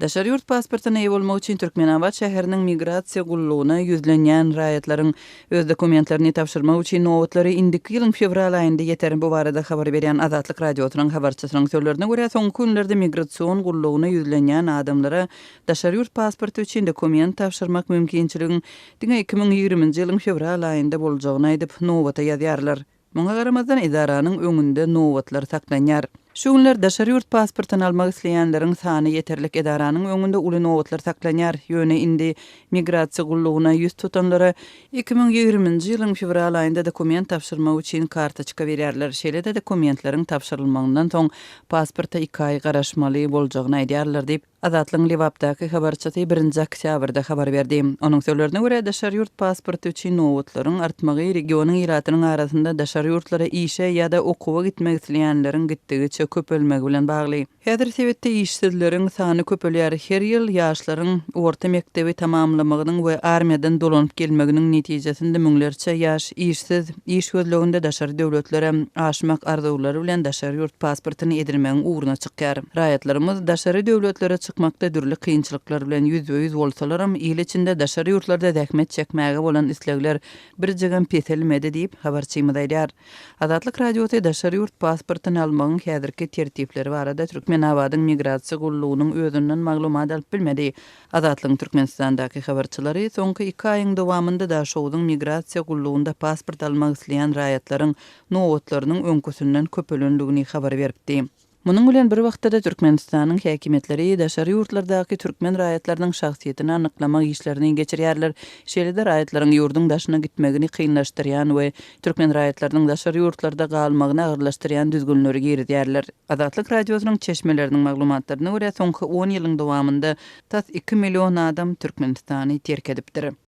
Daşary ýurt pasportyna eýe bolmak üçin Türkmenabat şäheriniň migrasiýa gullugyna ýüzlenýän raýatlaryň öz dokumentlerini tabşyrmak üçin nobatlary indiki ýylyň fewral aýynda ýeter. Bu barada habar berýän Azatlyk Radiosynyň habarçysynyň sözlerine görä, soňky günlerde migrasion gullugyna ýüzlenýän adamlara daşary ýurt pasporty üçin dokument tabşyrmak mümkinçiligiň diňe 2020-nji ýylyň fewral aýynda boljagyny aýdyp, nobata ýazýarlar. Muňa garamazdan, edaranyň öňünde nobatlar saklanýar. Şu günler daşary ýurt pasportyny almak isleýänleriň sany ýeterlik edaranyň öňünde uly nobatlar saklanýar. Ýöne indi migrasiýa gullugyna ýüz tutanlara 2020-nji ýylyň fewral aýynda dokument tabşyrmak üçin kartoçka berýärler. Şeýle-de dokumentleriň tabşyrylmagyndan soň pasporta iki aý garaşmaly boljagyny aýdýarlar diýip, Azatlygyň Lebapdaky habarçysy birinji oktýabrda habar berdi. Onuň sözlerine görä, daşary ýurt pasporty üçin nobatlaryň artmagy regionyň ilatynyň arasynda daşary ýurtlara işe ýa-da okuwa gitmek isleýänleriň gitdigiçe köpelmegi bilen bagly. Häzir sebitde işsizleriň sany köpelýär. Her ýyl ýaşlaryň orta mekdebi tamamlamagynyň we armiýadan dolanyp gelmeginiň netijesinde müňlerçe ýaş işsiz, iş gözleginde daşary döwletlere aşmak arzuwlary bilen daşary ýurt pasportyny edinmegiň ugruna çykýar. Raýatlarymyz daşary döwletlere çykmakda dürli kynçylyklar bilen ýüzbe-ýüz bolsalaram, il içinde daşary ýurtlarda zähmet çekmäge bolan islegler birjigem peselmedi diýip, habarçymyz aýdýar. Azatlyk Radiosy daşary ýurt pasportyny almagyň häzirki tertipleri barada Türkmenabadyň migrasiýa gullugynyň özünden maglumat alyp bilmedi. Azatlygyň Türkmenistandaky habarçylary soňky iki aýyň dowamynda Daşogzuň migrasiýa gullugynda pasport almak isleýän raýatlaryň nobatlarynyň öňküsinden köpelendigini habar beripdi. Munuň bilen bir wagtda-da Türkmenistanyň häkimiýetleri daşary ýurtlardaky türkmen raýatlarynyň şahsyýetini anyklamak işlerini geçirýärler, şeýle-de raýatlaryň ýurduň daşyna gitmegini kynlaşdyrýan we türkmen raýatlarynyň daşary ýurtlarda galmagyny agyrlaşdyrýan düzgünleri girizýärler. Azatlyk Radiosynyň çeşmeleriniň maglumatlaryna görä, soňky on ýylyň dowamynda tas iki million adam Türkmenistany terk edipdir.